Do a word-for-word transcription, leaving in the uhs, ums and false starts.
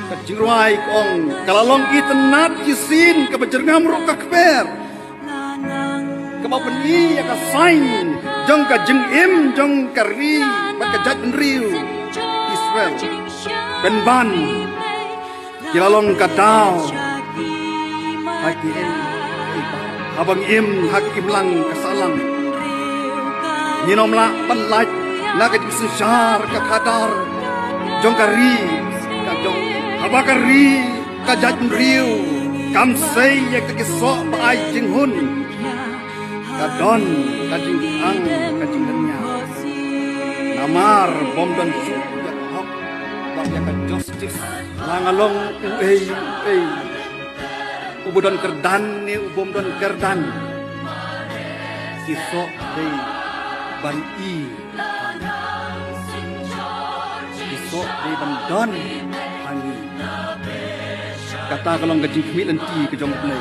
Ka jingrwai ka ong, ka la long itynnad shisien, kaba jyrngam ruh ka kper, kaba pyni ïa ka saiñ jong ka jingim jong ka ri bad ka jaitbynriew Israel. Pynban ki la long ka daw ha ki, haba ngi im ha ka imlang ka sahlang, ngin ym lah ban lait na ka jingsynshar ka khadar jong ka ri ka jong, haba ka ri ka jaitbynriew kam sei ïa kita ki soh ba ai jinghun, ka don ka jingkhang ka jingdynñiaw. Namar bym don shuh ïa ka hok bad ïa ka justice. La nga long uei uei, uba don kyrdan ne u bym don kyrdan, ki soh dei ban i, ki soh dei ban don ha ngi. Kata ka long ka jingkhmih lynti ka jong U Blei.